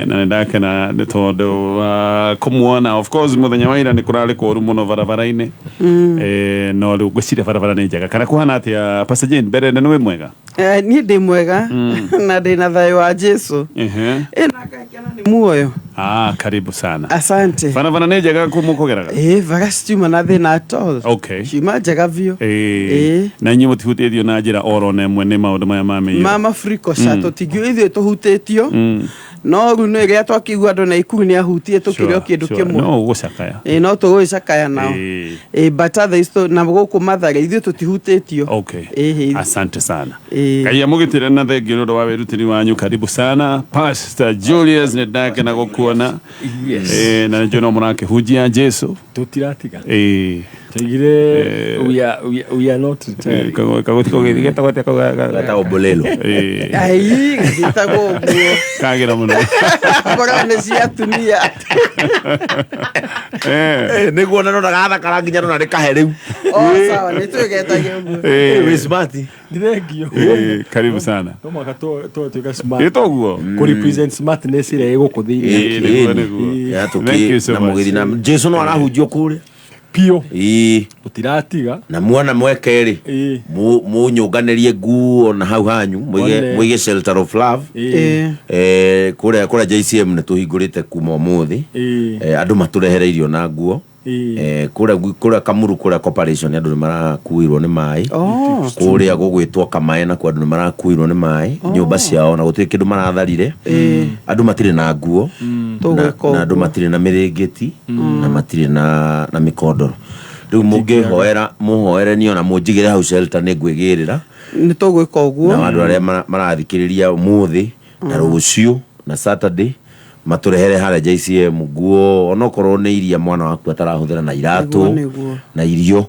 Na nĩ ndakena nĩ tondũ wa kũmuona. Of course, mũthenya wa ira nĩ kũrarĩ kũru mũno barabara-inĩ. No rĩu ngwĩciria barabara nĩ njega, kana kũhana atĩa, Pastor Jane? Mbere nĩ wĩ mwega? Niĩ ndĩ mwega na ndĩ na thayũ wa Jesu. Ĩ na ngakena nĩ muoyo. Ah, karibu sana. Asante. Barabara nĩ njega kũ mũkũgeraga? Ĩ, bara citiuma na thĩna at all. Ciuma njega biũ. Ĩ. Na inyuĩ mũtihutĩtio na njĩra oro na ĩmwe nĩ maũndũ maya ma mĩiyũro? Ma mafuriko ca tũtingiuga ithuĩ tũhutĩtio, no rĩu nĩ rĩrĩa twakĩigua andũ na ikuru nĩ ahutie tũkĩrĩ o kĩndũ kĩmwe. No ũgũcakaya. Ĩ, no tũgũgĩcakaya nao. Ĩ, but otherwise na gũkũ Mathare ithuĩ tũtihutĩtio. Ĩhĩ. Asante sana. Ngai amũgitĩre na thengiũ nĩ ũndũ wa wĩrutĩri wanyu. Karibu sana, Pastor Julius, nĩ ndakena gũkuona. Yes. Na nĩnjũĩ no mũrakĩhunjia Jesu. Tũtiratiga. Tũigire we are not retiring. Gatagwo Bolelo. Ai, gĩtagwo ũguo. Kagĩra mũno. Korwo nĩ cia atumia. Nĩguo na nona gathakara nginya nona nĩ kahe rĩu. O sawa, nĩ twĩgetagia ũguo. Wĩ smart. Nĩ thengio. Karibu sana. No mwaka twatuĩka smart. Ĩ toguo. Kũ represent smartness ĩrĩa ĩ gũkũ thĩinĩ. Nĩguo, nĩguo. Ya, Thank you so na much. mũgĩthi na Jesu no arahunjio kũrĩa. Piũ. Ĩĩ. Tũtiratiga. Na mwana mweke rĩ, mũnyũnganĩrie nguo na hau hanyu mũige One. mũige Shelter of Love. Ĩ. Kũrĩa JCM nĩ tũhingũrĩte kuma ũmũthĩ. Andũ matũrehere irio na nguo. Kũrĩa Kamuru, kũrĩa corporation, andũ nĩ marakuirwo nĩ maĩ. Kũrĩa gũgwĩtwo Kamae nakuo andũ nĩ marakuirwo nĩ maĩ nyũmba ciao na gũtirĩ kĩndũ maratharire. Andũ matirĩ na nguo na Tũgwĩka na andũ ũguo. matirĩ na mĩrĩngĩti na matirĩ na mĩkondoro. Rĩu mũngĩhoera, mũhoere niĩ ona mũnjigĩre hau shelter nĩ ngwĩgĩrĩra. Nĩ tũgwĩka ũguo. Na andũ arĩa marathikĩrĩria ũmũthĩ na rũciũ na Saturday matũrehere harĩa JCM nguo, onokorwo nĩ iria mwana waku atarahũthĩra, na iratũ Nĩguo. na irio.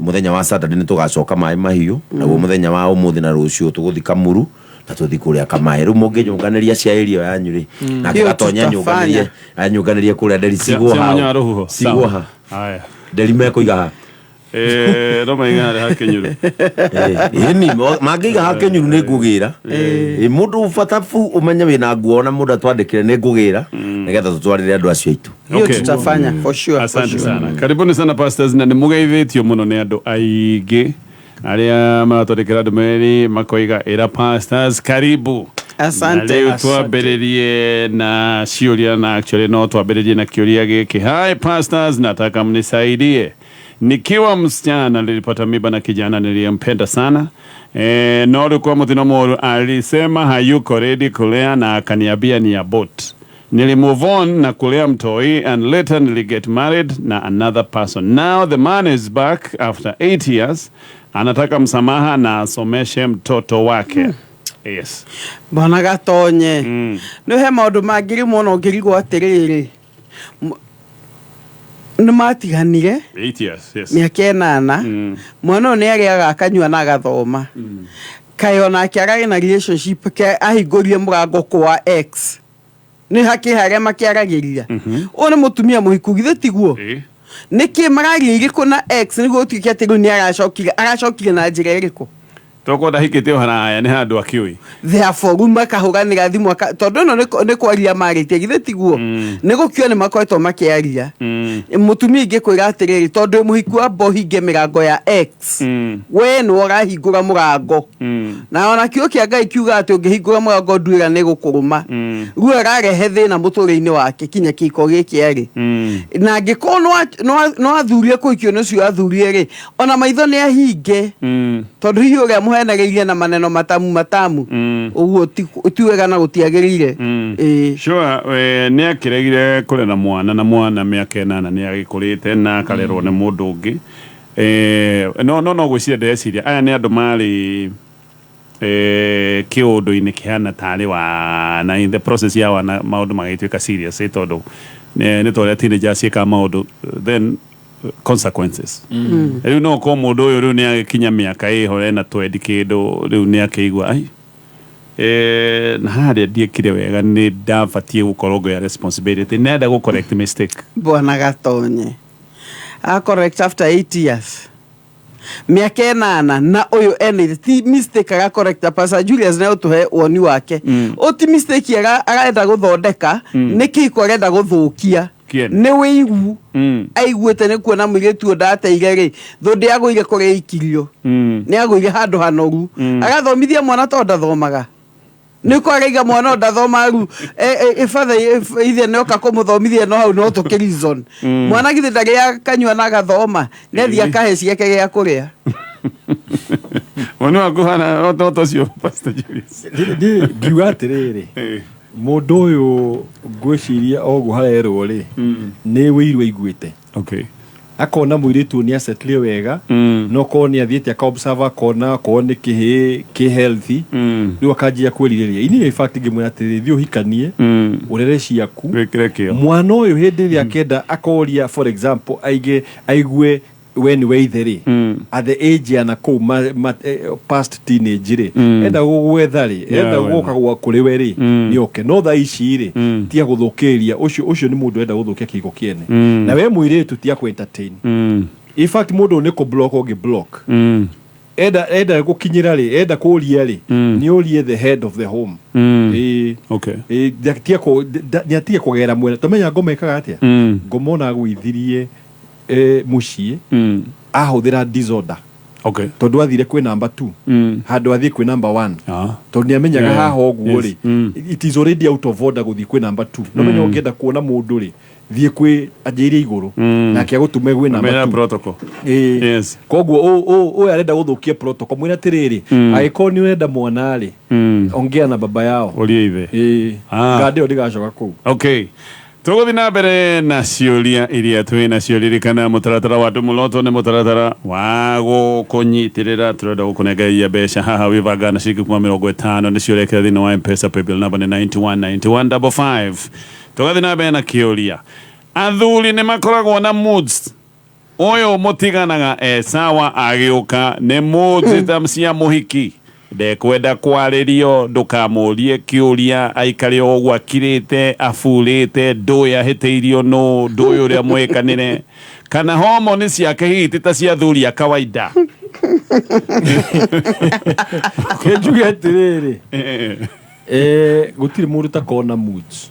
Mũthenya wa Saturday nĩ tũgacoka Maĩ Mahiũ, naguo mũthenya wa ũmũthĩ na rũciũ tũgũthi Kamuru na tũthi kũrĩa Kamaĩ. Rĩu mũngĩnyũnganĩria cia area yanyu rĩ, nake Hiyo Gatonya tutafanya. anyũnganĩrie anyũnganĩrie kũrĩa nderi cigwo Cia hau. mũnya wa rũhuho. Cigwo Sawa. ha? Haya. Nderi mekũiga ha? No maiga harĩa hakinyuru. Ĩni mangĩiga hakenyuru nĩ ngũgĩra. Ĩ, mũndũ batabu ũmenye wĩna nguo, ona mũndũ atwandĩkĩre nĩ ngũgĩra nĩgetha tũtwarĩre andũ acio aitũ. Hiyo tutafanya for sure, for Asante sure. sana, karibuni sana, pastors, na nĩ mũgeithĩtio mũno nĩ andũ aingĩ arĩa maratwandĩkĩra ndũmĩrĩri makoiga ĩra pastors karibu. Asante. Na rĩu twambĩrĩrie na ciũria, na actually no twambĩrĩrie na kĩũria gĩkĩ: "Hi pastors, nataka mnisaidie. Nikiwa msichana nilipata mimba na kijana niliyempenda sana. No rĩu kwa mũtino mũru alisema hayuko ready kulea na akaniambia ni abort. Nili move on na kulea mtoi and later nili get married na another person. Now the man is back after 8 years, anataka msamaha na asomeshe mtoto wake." Yes. Bwana Gatonye, nĩ he maũndũ mangĩ rĩmwe ona ũngĩrigwo atĩrĩrĩ, nĩ matiganire 8 years, yes. mĩaka 8. Mwana ũyũ nĩ arĩaga, akanyua na agathoma. Kaĩ onake ararĩ na relationship ke ahingũrie mũrango kwa ex? Nĩ hakĩ harĩa makĩaragĩria? Ũyũ nĩ mũtumia mũhiku, githĩ tiguo? Ĩ. Nĩkĩ mararia irĩkũ na ex nĩguo gũtuĩke atĩ rĩu nĩ aracokire na njĩra ĩrĩkũ? Tokorwo ndahikĩte o haraya nĩ handũ akĩũĩ. Therefore rĩu makahũranĩra thimũ tondũ ĩno nĩ kwaria marĩtie, githĩ tiguo? Nĩ gũkiua nĩ makoretwo makĩaria. Mũtumia ingĩkwĩra atĩrĩrĩ, tondũ wĩ mũhiku, amba ũhinge mĩrango ya ex. We nĩwe ũrahingũra mũrango. Na ona kiugo kĩa Ngai kiuga atĩ ũngĩhingũra mũrango, nduĩra nĩ gũkũrũma. Rĩu ararehe thĩna mũtũrĩre-inĩ wake kinya kĩhiko gĩkĩ arĩ. Na angĩkorwo no athurie kũhikio nĩ ũcio athurie rĩ, ona maitho nĩ ahinge, tondũ hihi ũrĩa mũhenagĩirie na maneno matamu matamu ũguo ti wega na gũtiagĩrĩire. Ĩĩ. Sure, nĩ akĩregire kũrera mwana na mwana mĩaka 8 nĩ agĩkũrĩte na akarerwo nĩ mũndũ ũngĩ. No gwĩciria ndĩreciria aya nĩ andũ marĩ kĩũndũ-inĩ kĩhana tarĩ wa na in the process ya wana maũndũ magĩtuĩka serious, tondũ nĩ ta ũrĩa teenagers ciĩkaga maũndũ, then consequences. Rĩu no ũkorwo mũndũ ũyũ rĩu nĩ agĩkinya mĩaka ĩho ena twendi kĩndũ, rĩu nĩ akĩigua ai, na harĩa ndiĩkire wega, nĩ ndabatiĩ gũkorwo ngoya responsibility, nenda gũ correct mistake. Bwana Gatonye, a correct after 8 years. Mĩaka 8 na ũyũ ena ti mistake agacorrecta. Pastor Julius nĩ ũtũhe woni wake. Ũ ti mistake arenda gũthondeka, nĩ kĩhiko arenda gũthũkia. Kĩene. Nĩ wĩigu aiguĩte nĩ kuona mũirĩtu ũyũ ndateire rĩ, thũ ndĩagũire kũrĩa ikirio, nĩ agũire handũ hanoru, agathomithia mwana tondũ ndathomaga, nĩ ko araiga mwana ũyũ ndathoma ru batha ithe nĩ oka kũmũthomithia, no hau no tũkĩ reason mwana githĩ ndarĩa kanyua na agathoma, nĩ athiĩ akahe ciake gĩa kũrĩa. Woni waku hana o to ũcio, Pastor Julius? Ngiuga atĩrĩrĩ, mũndũ ũyũ ngwĩciria o ũguo harerwo rĩ, nĩ wĩiru aiguĩte, akona mũirĩtu ũyũ nĩ asettle wega, no korwo nĩ athiĩte aka-observe, akona akorwo nĩ kĩhĩĩ kĩ healthy, rĩu akanjia kwĩrirĩria. Ini in fact ngĩmwĩra atĩrĩrĩ, thiĩ ũhikanie, ũrere ciaku. Wĩkĩre kĩo. Mwana ũyũ hĩndĩ ĩrĩa akenda akoria, for example, aige aigue we nĩ we ithe rĩ, at the age ya na kũu past teenage rĩ, enda gũgwetha rĩ, enda gũka gwa kũrĩ we rĩ, nĩ oke. No thaa ici rĩ, tiga gũthũkĩria ũcio. Ũcio nĩ mũndũ enda gũthũkia kĩhiko kĩene, na we mũirĩtu tiga kũ entertain. In fact, mũndũ ũyũ nĩ kũ block ũngĩ block. Enda gũkinyĩra rĩ, enda kũria rĩ, nĩ ũrie the head of the home. Ĩĩ. Ĩĩ, nĩ atige kũgera mwena. Tamenya ngoma ĩkaga atĩa? Ngoma ona agũithirie mũciĩ, ahũthĩra disorder, tondũ athire kwĩ number 2 handũ athiĩ kwĩ number 1, tondũ nĩ amenyaga haha ũguo rĩ, it is already out of order gũthiĩ kwĩ number 2. No menya ũngĩenda kuona mũndũ rĩ, thiĩ kwĩ anjĩire igũrũ, nake agũtũme gwĩ number Mena 2. protocol. Ĩĩ. Koguo ũyũ arenda gũthũkia protocol. Mwĩre atĩrĩrĩ, angĩkorwo nĩ ũrenda mwana rĩ, ongea na baba yao. Ũrie ithe. Ĩĩ. Ah. Ngandĩ ĩyo ndĩgacoka kũu. Okay, tũgũthiĩ na mbere na ciũria iria twĩ nacio. Ririkana mũtaratara wa ndũmũloto nĩ mũtaratara wa gũkũnyitĩrĩra. Tũrenda gũkũnengereria mbeca haha, wĩbanga na ciringi kuma 50 nĩcio ũrekĩra thĩinĩ wa Mpesa. Paybill number nĩ 919155. Tũgathiĩ na mbere na kĩũria: athuri nĩ makoragwo na moods? Ũyũ mũtiganaga e sawa, agĩũka nĩ moods ta cia mũhiki, ndekwenda kwarĩrio, ndũkamũrie kĩũria, aikare o ũguo akirĩte, aburĩte, ndũĩ ahĩtĩirio nũ, ndũĩ ũrĩa mwĩkanĩre, kana homoni ciake hihi ti ta cia athuri a kawaida? Njuge atĩrĩrĩ, gũtirĩ mũndũ takorwo na moods.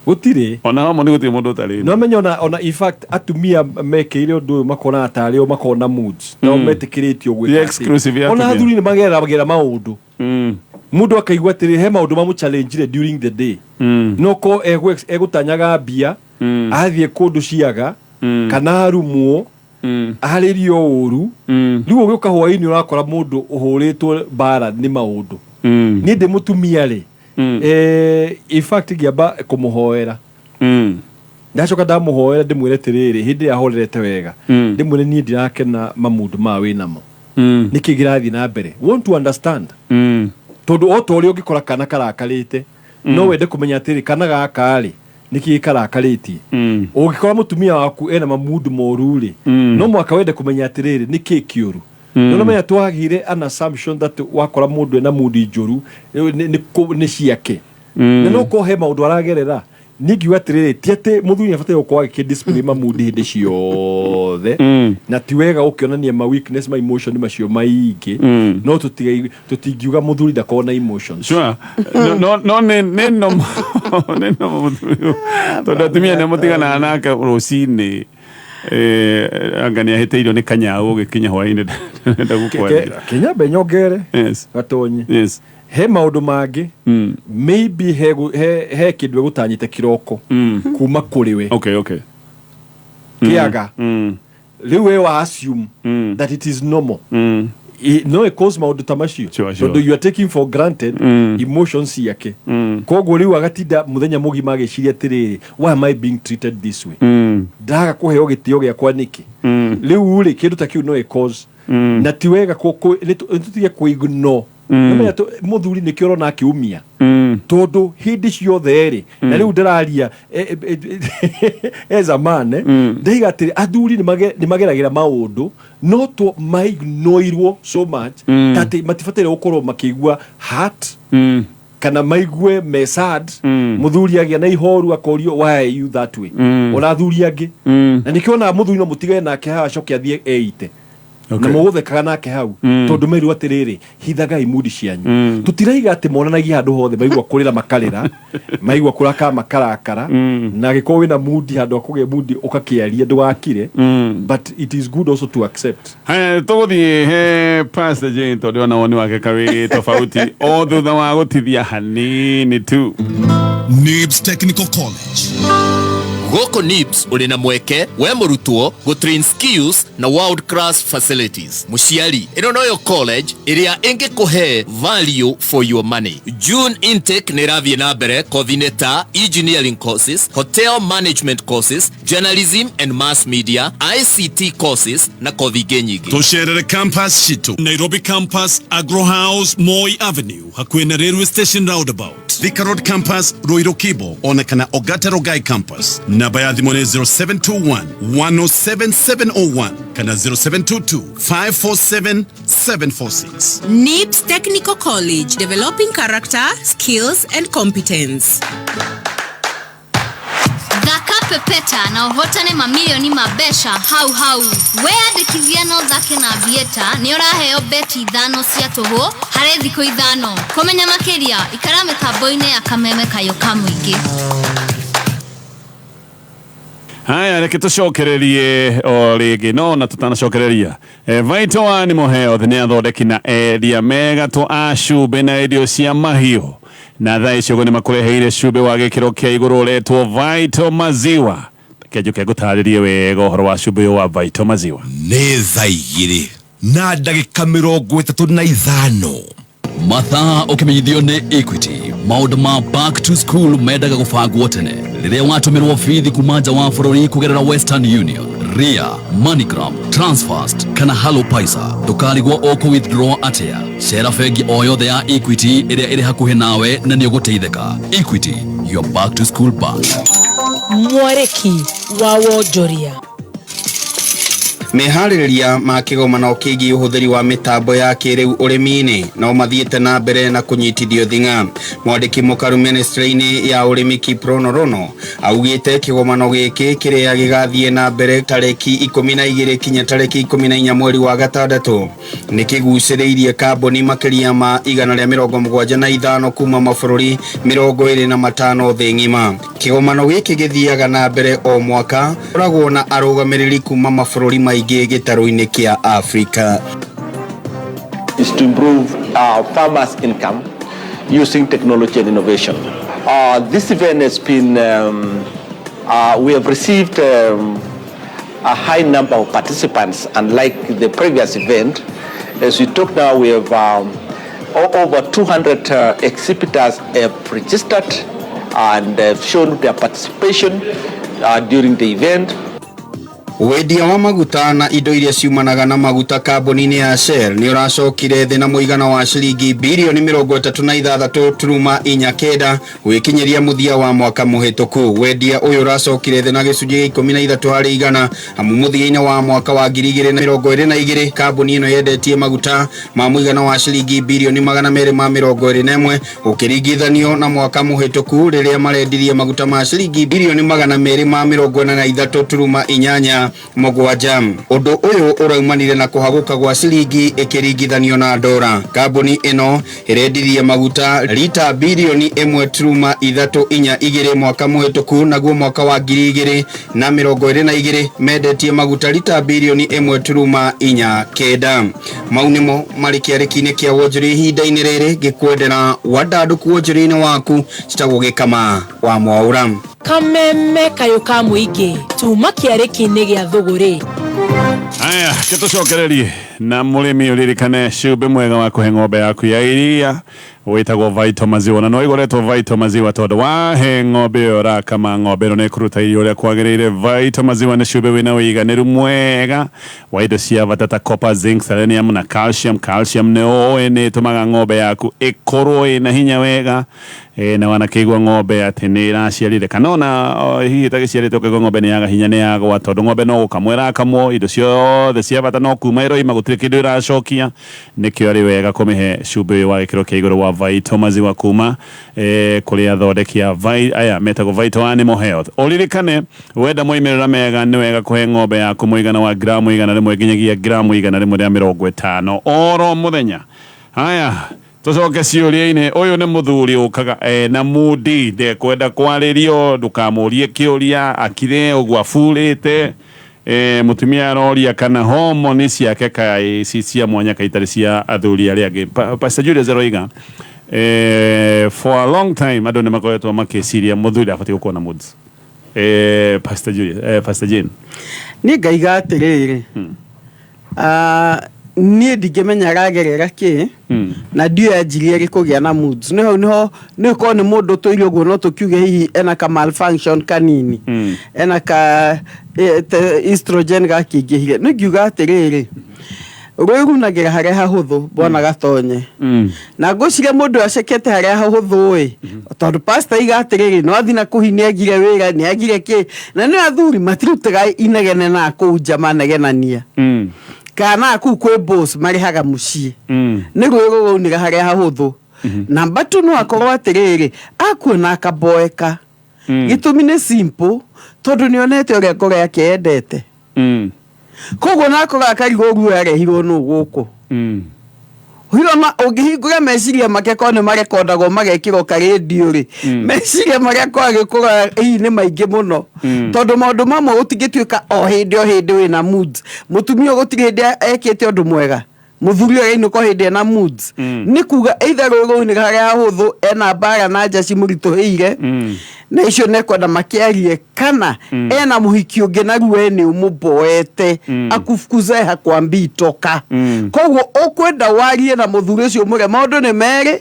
Gũtirĩ. Ona homoni gũtirĩ mũndũ ũtarĩ. No menya ona in fact atumia mekĩire ũndũ ũyũ, makonaga tarĩ o makorwo na moods, nao metĩkĩrĩtio gwĩka The atĩ. exclusive ya Ona atumia. athuri nĩ mageragĩra maũndũ, mũndũ akaigua atĩrĩ he maũndũ mamũchallengire during the day, no ko egũtanyaga mbia, athiĩ kũndũ ciaga, kana arumwo, arĩrio ũru. Rĩu ũgĩũka hwaĩ-inĩ ũrakora mũndũ ũhũrĩtwo mbara nĩ maũndũ. Niĩ ndĩ mũtumia rĩ, in fact ngĩamba kũmũhoera, ndacoka ndamũhoera, ndĩmwĩre atĩrĩrĩ, hĩndĩ ĩrĩa ahorerete wega, ndĩmwĩre niĩ ndirakena mamundu maya wĩnamo, nĩkĩ kĩrathiĩ na mbere, want to understand, tondũ o ta ũrĩa ũngĩkora kana karakarĩte, no wende kũmenya atĩrĩ, kana gaka rĩ, nĩkĩ karakarĩtie? Ũngĩkora mũtumia waku ena mamundu moru rĩ, no mwaka wende kũmenya atĩrĩrĩ, nĩkĩ kĩũru? No namenya twagire an assumption that wakora mũndũ ena mundi njũru nĩ ciake, na no korwo he maũndũ aragerera. Niĩ ngiuga atĩrĩrĩ, ti atĩ mũthuri nĩ abataire gũkorwo agĩkĩ display mamundi hĩndĩ ciothe, na ti wega gũkĩonania ma weakness, ma emotion macio maingĩ, no tũtingiuga mũthuri ndakorwo na emotions. Sure. No nĩ no mũthuri ũyũ, tondũ atumia nĩ mũtiganaga nake rũcinĩ, anga nĩ ahĩtĩirio nĩ kanyau, ũgĩkinya hwaĩ-inĩ ndenda gũkwarĩria. Kĩnyambe nyongere, gatonye, he maũndũ mangĩ, maybe he kĩndũ egũtanyĩte kĩroko kuma kũrĩ we, kĩaga. Rĩu we wa assume that it is normal. No it cause maũndũ ta macio, tondũ you are taking for granted emotions ciake. Koguo rĩu agatinda mũthenya mũgima agĩciria atĩrĩrĩ, why am I being treated this way? Ndaga kũheo gĩtĩo gĩakwa nĩkĩ? Rĩu rĩ, kĩndũ ta kĩu no ĩ cause, na ti wega nĩ tũtige kũ-ignore. Nĩmenya mũthuri nĩkĩo ũrona akĩumia, tondũ hĩndĩ ciothe rĩ, na rĩu ndĩraria as a man, ndaiga atĩrĩ, athuri nĩ mageragĩra maũndũ, no to maignoirwo so much ta atĩ matibataire gũkorwo makĩigua hurt kana maigue me sad. Mũthuri agĩa na ihoru akorio, "Why are you that way?" Ona athuri angĩ, na nĩkĩo onaga mũthuri no mũtigane nake haha, acoke athiĩ eite. Na mũgũthekaga nake hau tondũ merirwo atĩrĩrĩ, hithagai mudi cianyu. Tũtiraiga atĩ monanagia handũ hothe, maigua kũrĩra makarĩra, maigua kũrakara makarakara, na angĩkorwo wĩna mudi, handũ ha kũgĩa mudi ũgakĩaria, ndũgakire, but it is good also to accept. Haya, tũgũthiĩ he Pastor Jane tondũ ona woni wake kawĩ tofauti o thutha wa gũtithia hanini tu. NIBS Technical College. Gũkũ NIBS ũrĩ na mweke we mũrutwo gũtrain skills na world class facilities. Mũciari, ĩno noyo college ĩrĩa ĩngĩkũhe value for your money. June intake nĩ ĩrathiĩ na mbere kothi-inĩ ta engineering courses, hotel management courses, journalism and mass media, ICT courses na kothi ingĩ nyingĩ. Tũcerere campus citũ: Nairobi Campus, Agro House, Moi Avenue, hakuhĩ na Railway Station roundabout; Thika Road Campus, Ruiru Kibo, ona kana Ongata Rongai Campus. Namba ya thimũ nĩ 0721 107 701 kana 0722 547 746. NIBS Technical College, developing character, skills and competence. Thaka Pepeta na ũhotane mamirioni ma mbeca hau hau. Weyandĩkithia no thake na Aviator nĩ ũraheo beti 5 cia tũhũ harĩ thikũ 5. Kũmenya makĩria, ikara mĩtambo-inĩ ya Kameme Kayũ ka Mũingĩ. Haya, reke tũcokererie o rĩngĩ, no na tũtanacokereria, Vital Animal Health nĩ athondeki na endia megatũ a cumbĩ na irio cia mahiũ, na thaa icio nĩ makũreheire cumbĩ wa gĩkĩro kĩa igũrũ ũretwo Vital Maziwa. Reke njũke ngũtarĩrie wega ũhoro wa cumbĩ ũyũ wa Vital Maziwa. Nĩ thaa 2:35. Mathaa ũkĩmenyithio nĩ Equity. Maũndũ ma back to school mendaga gũbangwo tene. Rĩrĩa watũmĩrwo bithi kuma nja wa bũrũri kũgerera Western Union, Ria, MoneyGram, Transfast kana Halo Paisa, ndũkarigwo ũkũ withdraw atĩa. Cera bengi o yothe ya Equity ĩrĩa ĩrĩ hakuhĩ nawe na nĩ ũgũteithĩka. Equity, your back to school bank. Mwarĩki wa wonjoria. Meharĩrĩria ma kĩgomano kĩgiĩ ũhũthĩri wa mĩtambo ya kĩrĩu ũrĩmi-inĩ no mathiĩte na mbere na kũnyitithio thing'a. Mwandĩki mũkaru ministry-inĩ ya ũrĩmi Kiprono Rono augĩte kĩgomano gĩkĩ kĩrĩa gĩgathiĩ na mbere tarĩki 12 kinya tarĩki 14 mweri wa gatandatũ nĩ kĩgucĩrĩirie kambuni makĩria ma 175 kuma mabũrũri 25 thĩ ng'ima. Kĩgomano gĩkĩ gĩthiaga na mbere o mwaka, koragwo na arũgamĩrĩri kuma mabũrũri maingĩ gĩtarũ-inĩ kĩa Afrika. Is to improve our farmers' income using technology and innovation. This event has been, we have received a high number of participants, unlike the previous event. As we talk now, we have over 200 exhibitors have registered and have shown their participation during the event. Wendia wa maguta na indo iria ciumanaga na maguta kambuni-inĩ ya Shell nĩ ũracokire thĩ na mũigana wa ciringi birioni 36.49 gwĩkinyĩria mũthia wa mwaka mũhĩtũku. Wendia ũyũ ũracokire thĩ na gĩcunjĩ gĩa 13% amu mũthia-inĩ wa mwaka wa 2022 kambuni ĩno yendetie maguta ma mũigana wa ciringi birioni 221 ũkĩringithanio na mwaka mũhĩtũku rĩrĩa marendirie maguta ma ciringi birioni 243.87. Ũndũ ũyũ ũraumanire na kũhagũka gwa ciringi ĩkĩringithanio na ndora. Kambuni ĩno ĩrendirie maguta rita birioni 1.342 mwaka mũhĩtũku, naguo mwaka wa 2022 mendetie maguta rita birioni 1.49. Mau nĩmo marĩ kĩarĩki-inĩ kĩa wonjoria ihinda-inĩ rĩrĩ, ngĩkwendera wandandũku wonjoria-inĩ waku. Citagwo Gĩkama wa Mwaũra. Kameme kayũ ka mũingĩ tuma kĩarĩki-inĩ gĩa thũgũrĩ. Haya, gĩtũcokererie na mũrĩmi ũririkane cumbĩ mwega wa kũhe ng'ombe yaku ya iria wĩtagwo Vital Maziwa, na no ĩgũretwo Vital Maziwa tondũ wahe ng'ombe ĩyo ũrakama, ng'ombe ĩno nĩ ĩkũruta iria ũrĩa kwagĩrĩire. Vital Maziwa nĩ cumbĩ wĩna ũiganĩru mwega wa indo cia bata ta copper, zinc, selenium na calcium. Calcium nĩ ũĩ nĩ ĩtũmaga ng'ombe yaku ĩkorwo ĩna hinya wega, na wanakĩigua ng'ombe atĩ nĩ ĩraciarire kana ona hihi ĩtagĩciarĩte, ũkaigua ng'ombe nĩ yaga hinya, nĩ yagwa, tondũ ng'ombe no gũkamwo ĩrakamwo, indo ciothe cia bata no kuma ĩroima, gũtirĩ kĩndũ ĩracokia. Nĩkĩo arĩ wega kũmĩhe cumbĩ ũyũ wa gĩkĩro kĩa igũrũ wa Vital maziwa kuma kũrĩ athondeki a aya metagwo Vital Animal Health. Ũririkane wenda moimĩrĩra mega nĩ wega kũhe ng'ombe yaku mũigana wa gramu 100 nginyagia gramu 150 oro mũthenya. Haya, tũcoke ciũria-inĩ. Ũyũ nĩ mũthuri ũkaga ena mudi, ndekwenda kwarĩrio, ndũkamũrie kĩũria, akire ũguo aburĩte. Mũtumia aroria kana homoni ciake kaĩ ci cia mwanya ka itarĩ cia athuri arĩa angĩ. Pastor Julius aroiga for a long time andũ nĩ makoretwo makĩciria mũthuri abatiĩ gũkorwo na moods. Pastor Julius, Pastor Jane. Niĩ ngaiga atĩrĩrĩ, niĩ ndingĩmenya aragerera kĩ na ndiũĩ anjirie rĩ kũgĩa na moods. Nĩ hau nĩho nĩ korwo nĩ mũndũ ũtũire ũguo no tũkiuge hihi ena ka malfunction kanini, ena ka estrogen gakĩingĩhire. Nĩ ngiuga atĩrĩrĩ, rwĩrunagĩra harĩa hahũthũ bwana Gatonye, na ngwĩciria mũndũ acekete harĩa hahũthũ ĩ, tondũ pastor iga atĩrĩrĩ, no athi na kũhi nĩ agire wĩra, nĩ agire kĩ, na nĩ athuri matirutaga inegene na kũu nja manegenania kana kũu kwĩ boss marĩhaga mũciĩ, nĩ rwĩ rũraunĩra harĩa hahũthũ. Namba tu no akorwo atĩrĩrĩ, akuona akaboeka. Gĩtũmi nĩ simple, tondũ nĩonete ũrĩa ngoro yake yendete, koguo nakorwo akarigwo ruo arehirwo nũ gũkũ. Hirona ũngĩhingũra meciria make korwo nĩ marekondagwo magekĩrwo karendio rĩ, meciria marĩa kwagĩkorwo hihi nĩ maingĩ mũno, tondũ maũndũ mamwe gũtingĩtuĩka o hĩndĩ o hĩndĩ wĩna moods. Mũtumia ũyũ gũtirĩ hĩndĩ ekĩte ũndũ mwega, mũthuri ũyũ ainũka o hĩndĩ ena moods. Nĩ kuga either rũĩ rũu harĩa hahũthũ ena mbara na nja cimũritũhĩire, na icio nekwenda makĩarie, kana ena mũhiki ũngĩ na ruo nĩ ũmũboete, akufukuze hakwambii toka. Koguo ũkwenda warie na mũthuri ũcio ũmwĩre maũndũ nĩ merĩ,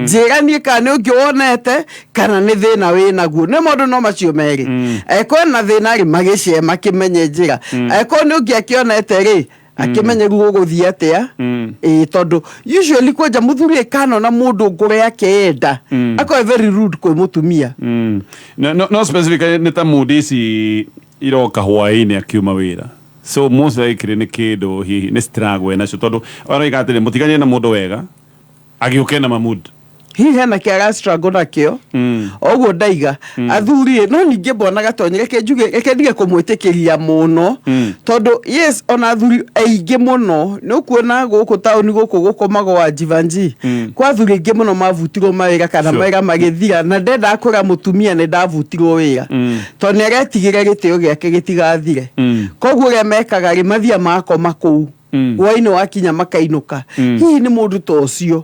njĩra niĩ kana nĩ ũngĩ wonete kana nĩ thĩna wĩnaguo. Nĩ maũndũ no macio merĩ. Angĩkorwo na thĩna rĩ, magĩcee makĩmenye njĩra. Angĩkorwo nĩ ũngĩ akĩonete rĩ, akĩmenye rĩu gũgũthiĩ atĩa. Ĩĩ, tondũ usually kwanja mũthuri ĩkanona mũndũ ngoro yake yenda, akorwo very rude kwĩ mũtumia. No specifically nĩ ta mood ici iroka hwaĩ-inĩ akiuma wĩra, so most likely nĩ kĩndũ hihi nĩ struggle enacio, tondũ aroiga atĩrĩ, mũtiganie na mũndũ wega agĩũke na mamood. Hihi hena kĩ ara struggle nakĩo. Oguo ndaiga athuri ĩ, no ningĩ mbona Gatonye, reke njuge, reke ndige kũmwĩtĩkĩria mũno, tondũ yes, ona athuri aingĩ mũno nĩ ũkuona gũkũ taũni gũkũ gũkomagwo wa Jivanji, kwa athuri aingĩ mũno mabutirwo mawĩra kana mawĩra magĩthira, na ndendaga kwĩra mũtumia nĩ ndabutirwo wĩra, tondũ nĩ aretigĩra gĩtĩo gĩake gĩtigathire. Koguo ũrĩa mekaga rĩ, mathia makoma kũu, hwainĩ wakinya makainũka. Hihi nĩ mũndũ ta ũcio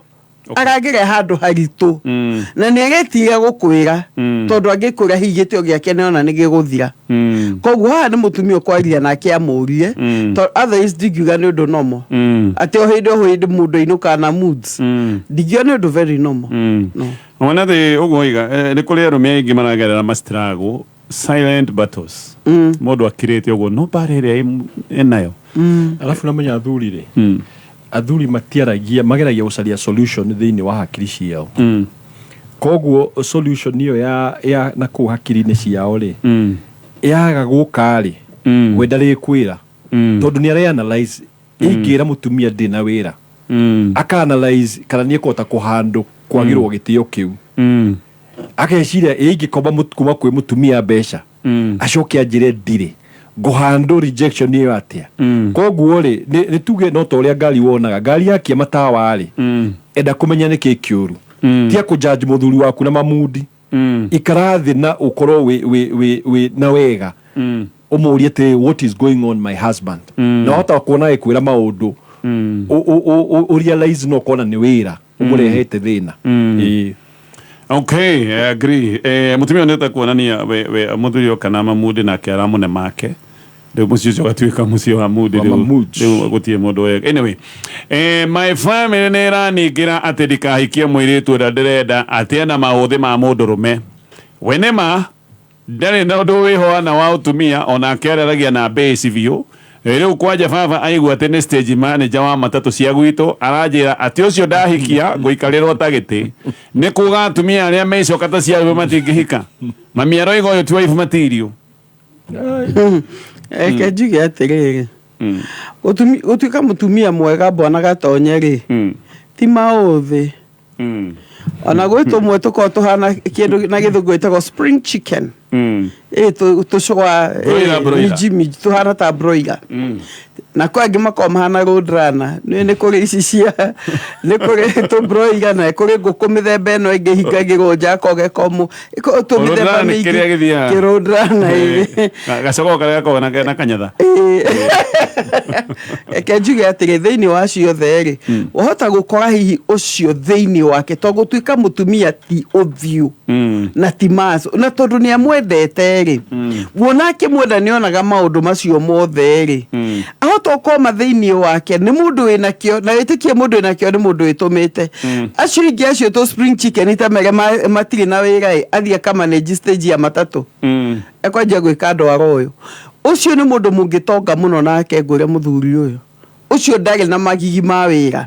aragĩra handũ haritũ na nĩ aretigĩra gũkwĩra, tondũ angĩkwĩra hihi gĩtĩo gĩake nĩona nĩ gĩgũthira. Koguo haha nĩ mũtumia ũkwaria nake amũrie, tondũ otherwise ndingiuga nĩ ũndũ normal atĩ o hĩndĩ o hĩndĩ mũndũ ainũkaga na moods. Ndingiuga nĩ ũndũ very normal, no. Wona thĩ ũguo oiga, nĩ kũrĩ arũme aingĩ maragerera ma struggle, silent battles, mũndũ akirĩte ũguo no mbara ĩrĩa enayo. Alafu namenya athuri rĩ, athuri matiaragia, mageragia gũcaria solution thĩinĩ wa hakiri ciao. Koguo solution ĩyo ya na kũu hakiri-inĩ ciao rĩ, yaga gũka rĩ, we ndarĩkwĩra, tondũ nĩ areanalyze ingĩra mũtumia ndĩ na wĩra, aka analyze kana nĩ ekũhota kũhandũ kwagĩrwo gĩtĩo kĩu, ageciria ĩ ingĩkomba kuma kwĩ mũtumia mbeca, acoke anjĩre ndirĩ, ngũhandũ rejection ĩyo atĩa? Koguo rĩ, nĩ tuge no ta ũrĩa ngari wonaga ngari yakia matawa rĩ, enda kũmenya nĩ kĩ kĩũru. Tia kũjudge mũthuri waku na mamudi. Ikara thĩ na ũkorwo wĩ na wega, ũmũrie atĩ, "What is going on, my husband?" Na wahota kuona ĩkwĩra maũndũ ũrealize no kona nĩ wĩra ũmũrehete thĩna. Ĩĩ. Okay, I agree. Mutumia nĩ kuonania we mũthuri oka na mamudi nake aramũne make, rĩu mũciĩ ũcio ũgatuĩka mũciĩ wa mudi. Wa rĩu mamuds. Rĩu gũtirĩ mũndũ wega. Anyway, my family nĩ ĩraningĩra atĩ ndikahikie mũirĩtu ũrĩa ndĩrenda, atĩ ena maũthĩ ma mũndũrũme. We nĩma ndarĩ na ũndũ wĩhoana wa ũtumia, onake araragia na mbĩci biũ. Rĩu kwanja baba aigua atĩ nĩ stage manager wa matatũ cia gwitũ, aranjĩra atĩ ũcio ndahikia ngũikarĩrwo ta gĩtĩ. Nĩ kuga atumia arĩa meicoka ta cia arũme matingĩhika? Mami aroiga ũyũ ti wife material. Reke njuge atĩrĩrĩ, gũtuĩka mũtumia mwega, bwana Gatonye rĩ, ti maũthĩ. Ona gwĩ tũmwe tũkoragwo tũhana kĩndũ na gĩthũngũ gĩtagwo spring chicken. Ĩ tũcũa. Broiler, broiler. Minji tũhana ta broiler. Na kwĩ angĩ makoragwo mahana road runner. Nĩ kũrĩ ici cia, nĩ kũrĩ tũ broiler na kũrĩ ngũkũ mĩthemba ĩno ĩngĩ hingagĩrwo nja koge komũ tũ Road mĩthemba runner nĩ kĩrĩa mĩingĩ. gĩthiaga. Kĩ road runner, ĩ. Gacogoo karĩa gakoragwo na kanyatha. Reke njuge atĩrĩ, thĩinĩ wa ciothe rĩ, wahota gũkora hihi ũcio thĩinĩ wake, to gũtuĩka mũtumia ti ũthiũ na ti maco, na tondũ nĩ amwendete rĩ, wona akĩmwenda nĩ onaga maũndũ macio mothe rĩ, ahota ũkoma thĩinĩ wake nĩ mũndũ wĩna kĩo, na wĩtĩkie mũndũ wĩna kĩo nĩ mũndũ wĩtũmĩte. Acio ingĩ, acio tũ spring chicken ta mere matirĩ na wĩra ĩ, athiĩ akamanage stage ya matatũ, ekwanjia gwĩka ndwara ũyũ. Ũcio nĩ mũndũ mũngĩtonga mũno nake. Ngũre mũthuri ũyũ, ũcio ndarĩ na magigi ma wĩra,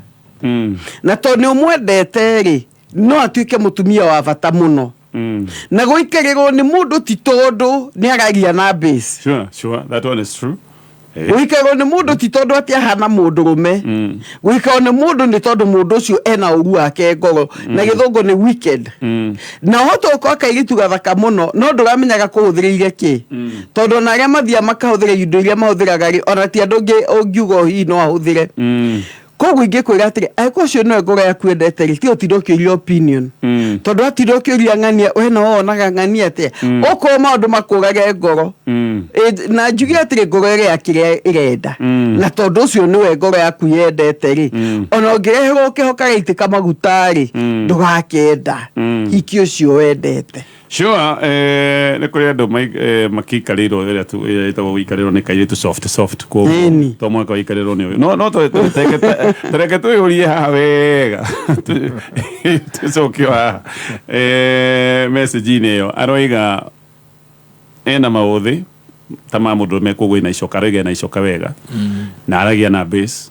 na tondũ nĩ ũmwendete rĩ, no atuĩke mũtumia wa bata mũno na gũikarĩrwo nĩ mũndũ ti tondũ nĩ aragia na base. Sure, that one is true. Gũikarĩrwo nĩ mũndũ ti tondũ atĩ ahana mũndũ rũme. Gũikarĩrwo nĩ mũndũ nĩ tondũ mũndũ ũcio ena ũru wake ngoro, na gĩthũngũ nĩ wicked. Na ũhota gũkorwo kairĩtu gathaka mũno, no ndũramenyaga kũhũthĩrĩire kĩ, tondũ ona arĩa mathiaga makahũthĩra indo iria mahũthĩraga rĩ, ona ti andũ ũngiuga hihi no ahũthĩre. Koguo ingĩkwĩra atĩrĩ, angĩkorwo ũcio nĩwe ngoro yaku endete rĩ, tiga ũtinda ũkĩũria opinion, tondũ watinda ũkĩũria ng'ania we no wonaga ng'ania atĩa, okorwo maũndũ makũrage ngoro. Na njuge atĩrĩ, ngoro ĩrĩa kĩrĩa ĩrenda, na tondũ ũcio nĩwe ngoro yaku yendete rĩ, ona ũngĩreherwo kĩho karaitĩka maguta rĩ, ndũgakenda. Hiki ũcio wendete. Sure, nĩ kũrĩ andũ makĩikarĩirwo ĩrĩa tu ĩrĩa ĩtagwo gũikarĩrwo nĩ kairĩtu soft soft, koguo to mũhaka ũikarĩrwo nĩ ũyũ, no tũreke twĩyũrie haha wega, tũcokio haha message-inĩ ĩyo. Aroiga ena maũthĩ ta ma mũndũrũme, koguo ena icoka, aroiga ena icoka wega na aragia na base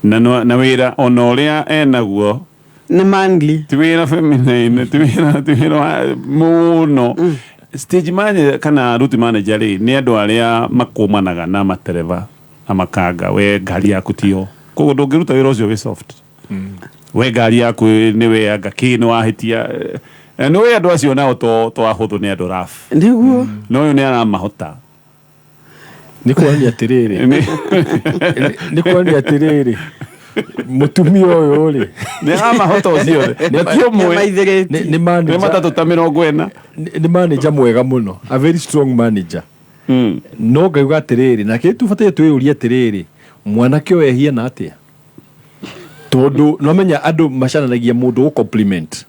na na wĩra ona ũrĩa enaguo nĩ manly. Ti wĩra feminine, ti wĩra wa mũno. Stage manager kana route manager rĩ, nĩ andũ arĩa makũmanaga na matereba na makanga. We ngari yaku tiyo, koguo ndũngĩruta wĩra ũcio wĩ soft. We ngari yaku nĩ we anga kĩ nĩ wahĩtia. Nĩ wĩ andũ acio nao to ahũthũ, nĩ andũ rough. Nĩguo. No ũyũ nĩ aramahota. Nĩ kuonania atĩrĩrĩ, mũtumia ũyũ rĩ, Nĩ aramahota ũcio na ti ũmwe. Nĩmaithĩrĩtie. Nĩ nĩ manager. Matatũ ta 40. Nĩ manager mwega mũno, a very strong manager. No ngauga atĩrĩrĩ, na kĩrĩa tũbataire twĩyũrie atĩrĩrĩ, mwanake ũyũ ehiana atĩa? Tondũ nomenya andũ macananagia mũndũ gũ compliment.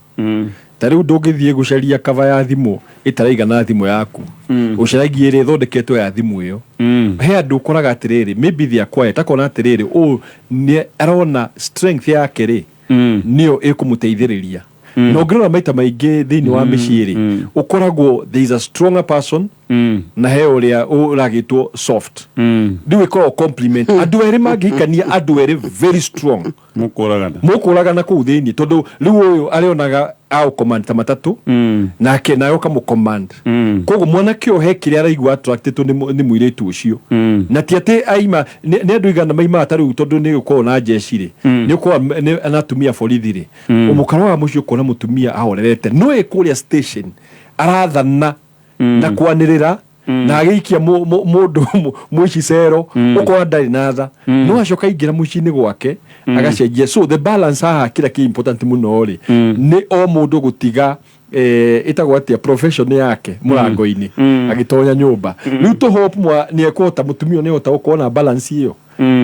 Ta rĩu ndũngĩthiĩ gũcaria cover ya thimũ ĩtaraigana thimũ yaku, ũcaragia ĩrĩa ĩthondeketwo ya thimũ ĩyo. He andũ ũkoraga atĩrĩrĩ, maybe they are quiet, akona atĩrĩrĩ, ũũ nĩ arona strength yake rĩ, nĩyo ĩkũmũteithĩrĩria. Na ũngĩrora maita maingĩ thĩinĩ wa mĩciĩ rĩ, ũkoragwo there is a stronger person na he ũrĩa ũragĩtwo soft. Rĩu ĩkoragwo compliment. Andũ erĩ mangĩhikania, andũ erĩ very strong, Mũkũragana. Mũkũragana kũu thĩinĩ, tondũ rĩu ũyũ arĩonaga aũcommand ta matatũ, nake nawe ũkamũcommand. Koguo mwanake ũyũ he kĩrĩa araigua attracted nĩ mũirĩtu ũcio, na ti atĩ aima nĩ andũ igana maimaga ta rĩu, tondũ nĩ gũkorwo na jeshi rĩ, nĩ ũkorwo na atumia borithi rĩ, mũkara wa mũciĩ ũkona mũtumia ahorerete, no ĩ kũrĩa station arathana na kwanĩrĩra na agĩikia mũndũ mũici cero, ũkona ndarĩ na tha, no acoka aingĩra mũciĩ-inĩ gwake agacenjia. So the balance haha, kĩrĩa kĩ important mũno rĩ, nĩ o mũndũ gũtiga ĩtagwo atĩa, profession yake mũrango-inĩ agĩtonya nyũmba. Rĩu tũ hope mwa nĩ ekũhota, mũtumia ũyũ nĩ ehota gũkorwo na balance ĩyo.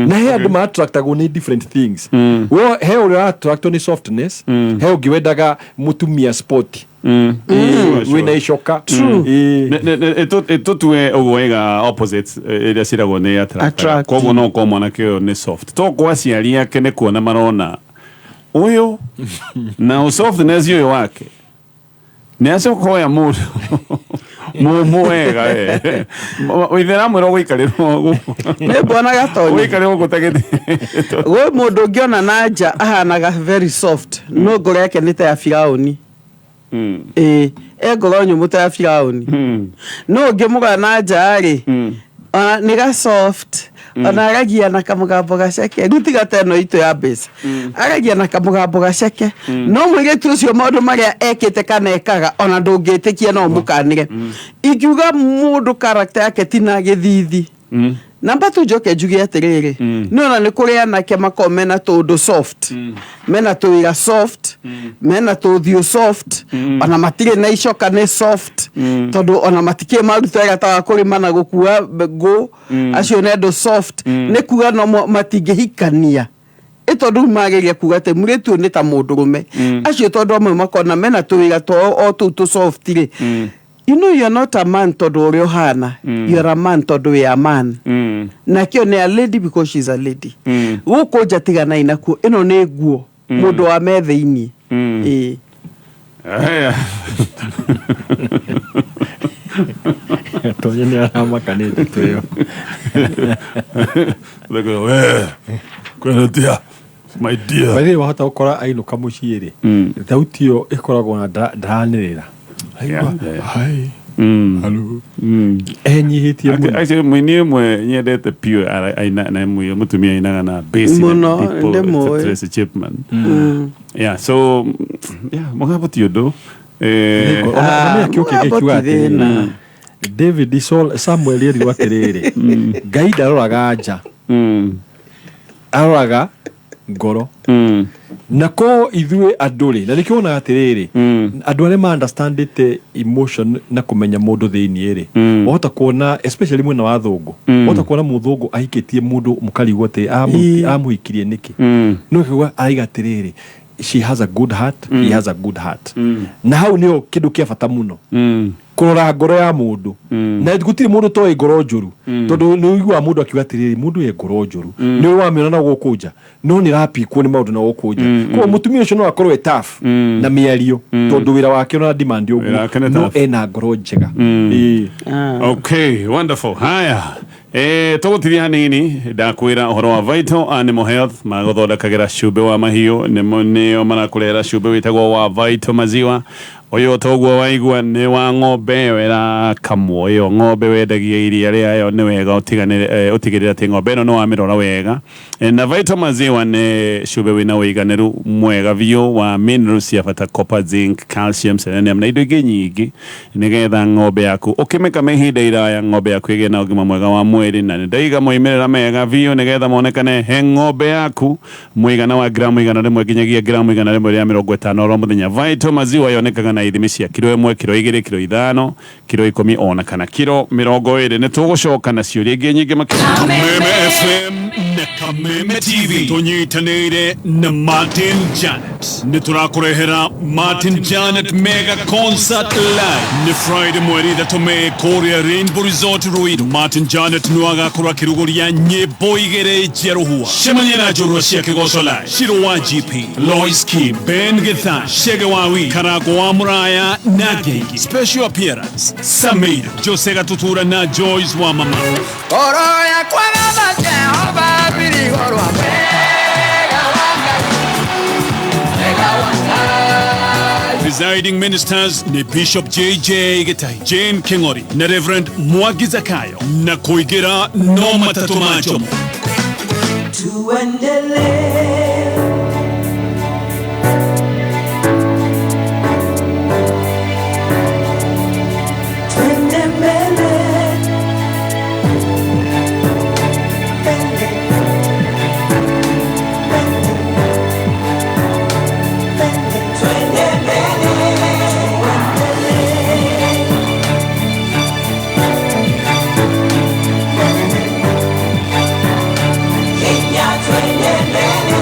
Na he andũ ma-attractagwo nĩ different things. We he ũrĩa attractwo nĩ softness, he ũngĩ wendaga mũtumia sport wĩna icoka. Ĩtũtue ũguo ĩga opposites iria ciragwo nĩ attract. Attract. Koguo no ũkorwo mwanake ũyũ nĩ soft, to kwa aciari ake nĩ kuona marona ũyũ na ũ softness ũyũ wake nĩ acoka oya mũndũ mũmũ wega we ithe aramwĩra ũgũikarĩrwo. Nĩ mbona gatonya. Ũgũikarĩrwo gũkũ ta gĩtĩ. Gwĩ mũndũ ũngĩona na nja ahanaga very soft, no ngoro yake nĩ ta ya Firaũni. Ĩĩ, e ngoro nyũmũ ta ya Firaũni, no ũngĩmũgana na nja rĩ, ona nĩ ga soft. Ona aragia na kamũgambo gaceke, rĩu tiga ta ĩno itũ ya bass, aragia na kamũgambo gaceke, no mũirĩtu ũcio maũndũ marĩa ekĩte kana ekaga ona ndũngĩtĩkia, no mũkanĩre. Ingiuga mũndũ character yake tina gĩthithi. Namba tu njoke njuge atĩrĩrĩ, nĩ ona nĩ kũrĩ anake makoragwo mena tũũndũ soft, mena tũwĩra soft, mena tũthiũ soft, ona matirĩ na icoka, nĩ soft, tondũ ona matikĩrĩ maruta wĩra ta wa kũrĩma na gũkua ngũ. Acio nĩ andũ soft, nĩ kuga no matingĩhikania ĩ tondũ rĩu mageria kuga atĩ mũirĩtu ũyũ nĩ ta mũndũrũme. Acio tondũ amwe makona mena tũwĩra twao o tũu tũ soft rĩ, you know you're not a man tondũ ũrĩa ũhana, you're a man tondũ wĩ a man. Nakĩo nĩ a lady because she's a lady. Gũkũ nja tiganai nakuo, ĩno nĩ nguo mũndũ wa me thĩiniĩ. Ĩĩ. Haya. Tonye nĩ aramaka nĩ ndeto ĩyo. Theko, we, kwĩrutia, my dear. By the way, wahota gũkora ainũka mũciĩ rĩ, thauti ĩyo ĩkoragwo na ndaranĩrĩra. Hi. Hello. Enyihĩtie mũno. Actually, mũini ũmwe nyendete piũ aina na mũtumia ainaga na bass na Mũno, deep, ndĩmũĩ. Tracy Chapman. Yeah, so yeah, mũgambo ti ũndũ. Ona Ah, kĩo kĩngĩ mũgambo kiuga ti thĩna. atĩrĩrĩ, David Saul Samuel erirwo atĩrĩrĩ, Ngai ndaroraga nja, aroraga ngoro. Na ko ithuĩ andũ rĩ, na nĩkĩo wonaga atĩrĩrĩ, andũ arĩa ma understandĩte emotion na kũmenya mũndũ thĩiniĩ rĩ, wahota kuona especially mwena wa thũngũ, wahota kuona mũthũngũ ahikĩtie mũndũ mũkarigwo atĩ amũhikirie nĩkĩ, no kĩuga araiga atĩrĩrĩ, she has a good heart, he has a good heart. Na hau nĩho kĩndũ kĩa bata mũno, kũrora ngoro ya mũndũ. Na gũtirĩ mũndũ toĩ ngoro njũru, tondũ nĩ ũiguaga mũndũ akiuga atĩrĩrĩ, mũndũ e ngoro njũru, nĩ wamĩona na gũkũ nja, no nĩ rapikwo nĩ maũndũ na gũkũ nja. Koguo mũtumia ũcio no akorwo e tough na mĩario, tondũ wĩra wake ona demand Wĩra wake ũguo, nĩ no tough. ena ngoro njega. Ĩĩ. Okay, wonderful. Haya. Tũgũtithia hanini, ndakwĩra ũhoro wa Vital Animal Health, magũthondekagĩra cumbĩ wa mahiũ, nĩmo nĩo marakũrehera cumbĩ wĩtagwo wa Vital Maziwa. Ũyũ toguo waigua nĩ wa ng'ombe ĩyo ĩrakamwo, ĩyo ng'ombe wendagia iria rĩayo, nĩ wega ũtigĩrĩre atĩ ng'ombe ĩno nĩ wamĩrora wega. Na Vital Maziwa nĩ cumbĩ wĩna ũiganĩru mwega biũ wa minerals cia bata, copper, zinc, calcium, selenium na indo ingĩ nyingĩ, nĩgetha ng'ombe yaku ũkĩmĩkama ihinda iraya, ng'ombe yaku ĩgĩe na ũgima mwega wa mwĩrĩ. Na nĩndaiga moimĩrĩra mega biũ nĩgetha monekane he ng'ombe yaku, mũigana wa gramu 100 nginyagia gramu 150 oro mũthenya. Vital Maziwa yonekaga na ithimi cia kiro 1, kiro 2, kiro 5, kiro 10 ona kana kiro 20. Nĩ tũgũcoka na ciũria ingĩ nyingĩ makĩria. Kameme FM na Kameme TV tũnyitanĩire na Martin Janet, nĩ tũrakũrehera Martin Janet Mega Concert Live, nĩ Friday mweri 3 Mei kũrĩa Rainbow Resort Ruiru. Martin Janet nĩ agakorwo akĩrugũria nyĩmbo igĩrĩ njerũhua. Cemania na njũrua cia kĩgoco live, Shiro wa GP, Lois Kim, Ben Githa, Shege Wawi, Karago wa Muraya na Gengi. Special appearance Samir Jose Gatutura na Joyce wa Mama. Ngoro yakwa gatha Jehova birigorwa wega wa Ngai, wega wa Ngai. Presiding ministers ni Bishop JJ Gitai, Jane Kingori na Reverend Mwagi Zakayo, na kuigira no matatu majomo. Tuendelee. Twende mbele. Mbele. Mbele. Mbele. Twende mbele. Tuendelee. Mbele. Kenya twende mbele.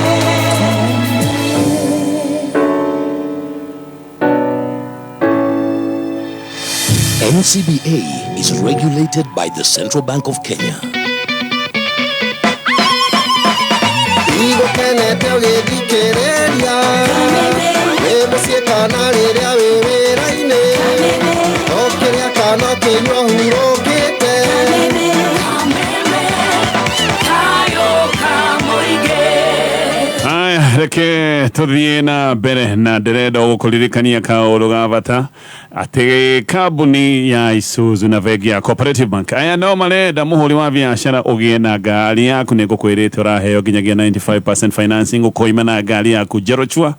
NCBA is regulated by the Central Bank of Kenya. Igũkenete ũgĩthikĩrĩria wĩ mũciĩ kana rĩrĩa wĩ wĩra-inĩ, ũkĩrĩa kana ũkĩnyua hurũkĩte. Haya, reke tuthiĩ na mbere, na ndĩrenda gũkũririkania kaũndũ ga bata. Atĩ kambuni ya Isuzu na bengi ya Cooperative Bank aya no marenda mũhũri wa biacara ũgĩe na ngari yaku. Nĩ ngũkwĩrĩte ũraheo nginyagia 95% financing, ũkoima na ngari yaku njerũ chua,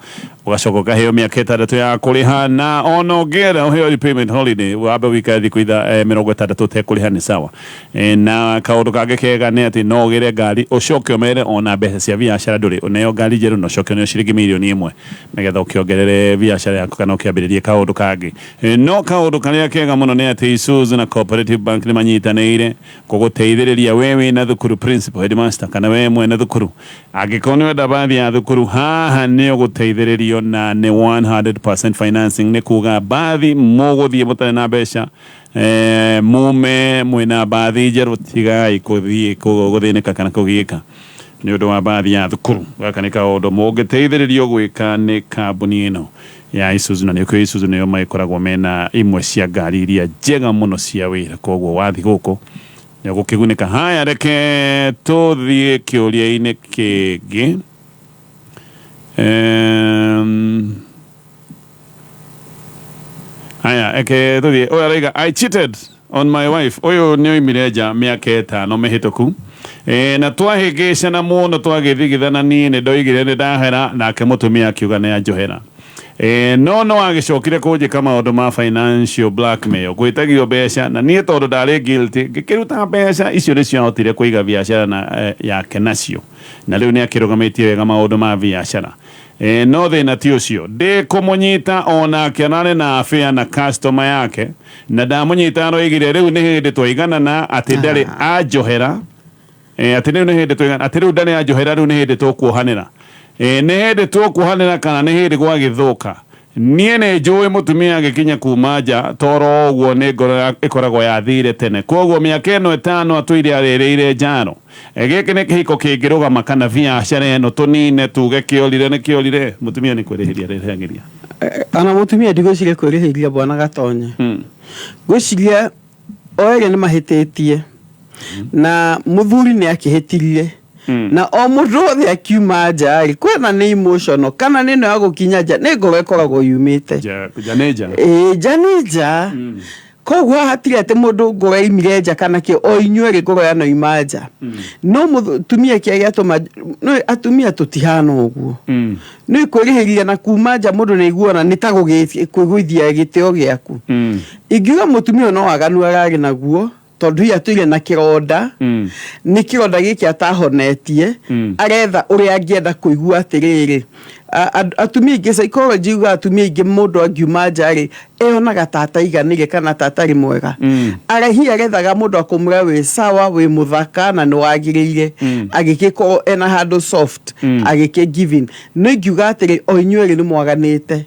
ũgacoka ũkaheo mĩaka 6 ya kũrĩha, na ona ũngĩenda ũheo repayment holiday, wambe wĩikare thikũ 60 ũtekũrĩha nĩ sawa. Na kaũndũ kangĩ kega nĩ atĩ no ũgĩre ngari ũcoke ũmere ona mbeca cia biacara ndũrĩ, ũneo ngari njerũ na ũcoke ũneo ciringi 1 mirioni nĩgetha ũkĩongerere biacara yaku kana ũkĩambĩrĩrie kaũndũ kangĩ. No kaũndũ karĩa kega mũno nĩ atĩ Isuzu na Cooperative Bank nĩ manyitanĩire gũgũteithĩrĩria we wĩna thukuru, principal, headmaster, kana we mwene thukuru. Angĩkorwo nĩ wenda bathi ya thukuru, haha nĩ ũgũteithĩrĩrio na nĩ 100% financing. Nĩ kuga bathi mũgũthiĩ mũtarĩ na mbeca, mume mwĩna bathi njerũ. Tigai kũthiĩ gũthĩnĩka kana kũgiĩka nĩ ũndũ wa bathi ya thukuru. Gaka nĩ kaũndũ mũngĩteithĩrĩrio gwĩka nĩ kambuni ĩno ya Isuzu, na nĩkĩo Isuzu nĩyo magĩkoragwo mena imwe cia ngari iria njega mũno cia wĩra. Koguo wathiĩ gũkũ nĩ ũgũkĩgunĩka. Haya, reke tũthiĩ kĩũria-inĩ kĩngĩ. Haya, eke tũthiĩ. Ũyũ arauga, "I cheated on my wife." Ũyũ nĩ oimire nja mĩaka 5 mĩhĩtũku. Na twahĩngĩcana mũno, twagĩthigithana, niĩ nĩ ndoigire nĩ ndahera, nake mũtumia akiuga nĩ anjohera. No agĩcokire kũnjĩka maũndũ ma financial blackmail, gwĩtagio mbeca, na niĩ tondũ ndarĩ guilty ngĩkĩruta mbeca icio, nĩcio ahotire kũiga biacara na, yake nacio, na rĩu nĩ akĩrũgamĩtie wega maũndũ ma biacara. No thĩna ti ũcio, ndĩ kũmũnyita onake ararĩ na affair na customer yake, na ndamũnyita aroigire rĩu nĩ hĩndĩ twaiganana, atĩ ndarĩ anjohera, atĩ rĩu nĩ hĩndĩ twaigana, atĩ rĩu ndarĩ anjohera, rĩu nĩ hĩndĩ tũkuohanĩra. Nĩ hĩndĩ tũkuohanĩra kana nĩ hĩndĩ gwagĩthũka? Niĩ nĩ njũĩ mũtumia agĩkinya kuma nja toro ũguo nĩ ngoro ĩkoragwo yathire tene. Koguo mĩaka ĩno 5 atũire arĩrĩire njaro. Gĩkĩ nĩ kĩhiko kĩngĩrũgama kana biacara ĩno tũnine tuge kĩorire nĩ kĩorire? Mũtumia nĩ kwĩrĩhĩria rĩrĩhagĩria. Ona mũtumia ndigwĩciria kwĩrĩhĩria, bwana Gatonye. Ngwĩciria o erĩ nĩ mahĩtĩtie na mũthuri nĩ akĩhĩtirie, na o mũndũ wothe akiuma nja rĩ, kwĩna nĩ emotional kana nĩ ĩno ya gũkinya nja, nĩ ngoro ĩkoragwo yumĩte. Nja nĩ nja. Ĩĩ, nja nĩ nja. Koguo hatirĩ atĩ mũndũ ngoro yaimire nja kana kĩ, o inyuĩ erĩ ngoro yanoima nja. No mũtumia kĩrĩa gĩatũma no atumia tũtihana ũguo nĩ kwĩrĩhĩria na kuma nja, mũndũ nĩ aiguana nĩ ta kũigũithia gĩtĩo gĩaku. Ingiuga mũtumia ũyũ no waganu ararĩ naguo, tondũ hihi atũire na kĩronda, nĩ kĩronda gĩkĩ atahonetie, aretha ũrĩa angĩenda kũigua atĩrĩrĩ, atumia aingĩ, psychology yugaga atumia aingĩ mũndũ angiuma nja rĩ, eyonaga ta ataiganĩire kana ta atarĩ mwega. Arahi arethaga mũndũ akũmwĩra wĩ sawa, wĩ mũthaka na nĩ wagĩrĩire, agĩgĩkorwo ena handũ soft, agĩkĩ give in. No ingiuga atĩrĩ, o inyuĩ erĩ nĩ mwaganĩte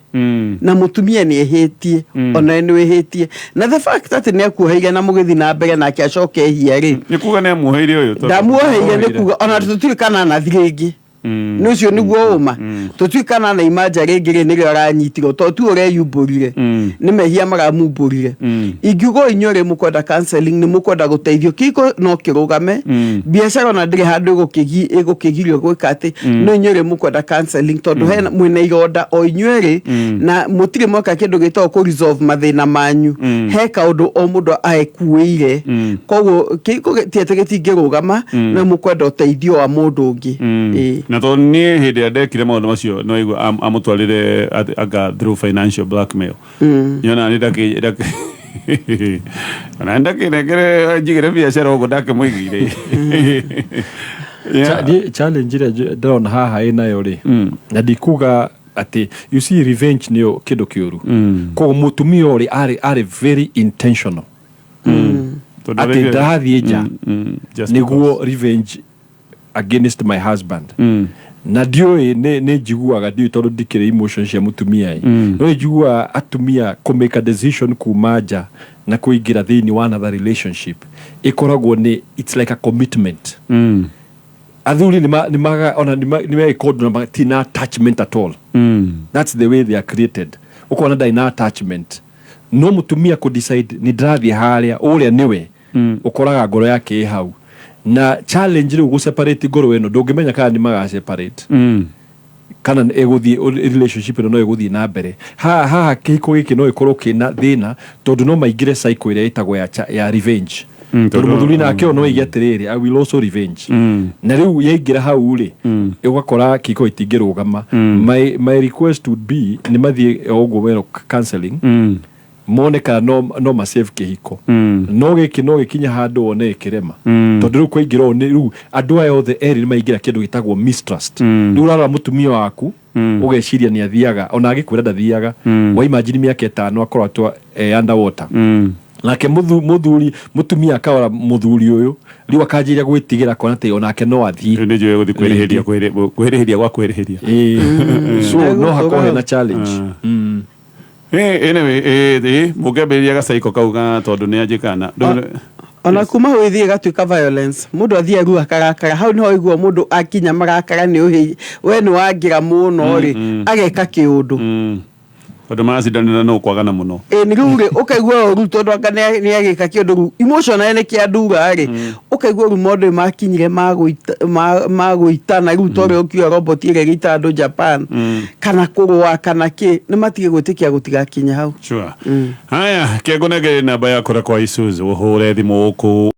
na mũtumia nĩ ehĩtie, ona nĩ wĩhĩtie, na the fact atĩ nĩ akuoheire na mũgĩthiĩ na mbere nake acoke ehia rĩ. Nĩ kuga nĩ amuoheire ũyũ tondũ- Ndamuoheire nĩ kuga ona tũtirĩ kana nathi rĩngĩ, nĩ ũcio nĩguo ũma tũtiũĩ kana naima nja rĩngĩ rĩ, nĩrĩo aranyitirwo, tondũ tu ũreyumbũrire, nĩ mehia maramumbũrire. Ingiuga o inyuĩ rĩ mũkwenda counseling, nĩ mũkwenda gũteithio, kĩhiko no kĩrũgame, biacara ona ndĩrĩ handũ ĩgũkĩgirio gwĩka atĩ, no inyuĩ rĩ mũkwenda counseling, tondũ hena mwĩna ironda o inyuĩ rĩ, na mũtirĩ mweka kĩndũ gĩtagwo kũ resolve mathĩna manyu. He kaũndũ o mũndũ aekuĩire, koguo kĩhiko ti atĩ gĩtingĩrũgama, no mũkwenda ũteithio wa mũndũ ũngĩ. Ĩĩ. Na tondũ niĩ hĩndĩ ĩrĩa ndekire maũndũ macio no igua amũtwarire anga through financial blackmail, nyona nĩ ona ndakĩnengere njigĩre biacara ũguo ndakĩmũigĩire. Niĩ challenge ĩrĩa ndĩrona haha ĩnayo rĩ, na ndikuga atĩ, you see, revenge nĩyo kĩndũ kĩũru. Koguo mũtumia ũrĩ arĩ very intentional Tondũ atĩ ndĩrathiĩ nja just nĩguo revenge against my husband. Na ndiũĩ nĩ njiguaga, ndiũĩ tondũ ndikĩrĩ emotion cia mũtumia ĩ, no nĩ njiguaga atumia kũ make a decision kuma nja na kũingĩra thĩinĩ wa another relationship ĩkoragwo nĩ, it's like a commitment. Athuri nĩ ona nĩ megĩka ũndũ na matirĩ attachment at all. That's the way they are created. Ũkona ndarĩ na attachment, no mũtumia kũ decide nĩ ndĩrathiĩ harĩa ũrĩa nĩwe, ũkoraga ngoro yake ĩ hau. Na challenge rĩu gũ separate ngoro ĩno, ndũngĩmenya kana nĩ maga separate. Kana ĩgũthiĩ relationship ĩno no ĩgũthiĩ na mbere. Haha haha kĩhiko gĩkĩ no gĩkorwo kĩna thĩna tondũ no maingĩre cycle ĩrĩa ĩtagwo ya, ya revenge. Tondũ mũthuri nake o no aige atĩrĩrĩ, "I will also revenge." Na rĩu yaingĩra hau rĩ, ũgakora kĩhiko gĩtingĩrũgama. My request would be nĩ mathiĩ o ũguo werwo counseling, mone kana no masave kĩhiko. No gĩkĩ no gĩkinya handũ wone gĩkĩrema, tondũ rĩu kwaingĩra ũũ nĩ rĩu andũ aya othe erĩ nĩ maingĩra kĩndũ gĩtagwo mistrust. Rĩu ũrarora mũtumia waku, ũgeciria nĩ athiaga, ona agĩkwĩra ndathiaga. Wa imagine mĩaka 5 akorwo eh, underwater. Nake muthuri mutumia akarora muthuri uyu riu akanjĩrĩria gwĩtigĩra akona atĩ onake no athiĩ. Rĩu nĩ njũĩ gũthiĩ kwĩrĩhĩria, kwĩrĩhĩria gwa kwĩrĩhĩria. Ĩĩ. So no hakorwo hena challenge. Anyway, mũngĩambĩrĩria gacaiko kau ga tondũ nĩ anjĩkana. Ona kuma hau ĩthiĩ ĩgatuĩka violence. Mũndũ athiĩ rĩu akarakara, hau niho ũigua mũndũ akinya marakara nĩ ũhĩ we nĩ wangĩra mũno rĩ, ageka kĩũndũ. Tondũ maracindanĩra no kwagana mũno. Ĩ nĩ rĩu rĩ, ũkaigua ũru tondũ anga nĩ agĩka kĩũndũ rĩu emotional nĩ kĩandura rĩ, ũkaigua rĩu maũndũ nĩ makinyire magũitana rĩu ta ũrĩa ũkiuga robot ĩrĩa ĩgĩita andũ Japan, kana kũrũa kana kĩ, nĩ matige gwĩtĩkia gũtigakinya hau. Sure. Haya, kĩngũnengere namba ya kũrĩa kwa Isuzu ũhũre thimũ gũkũ.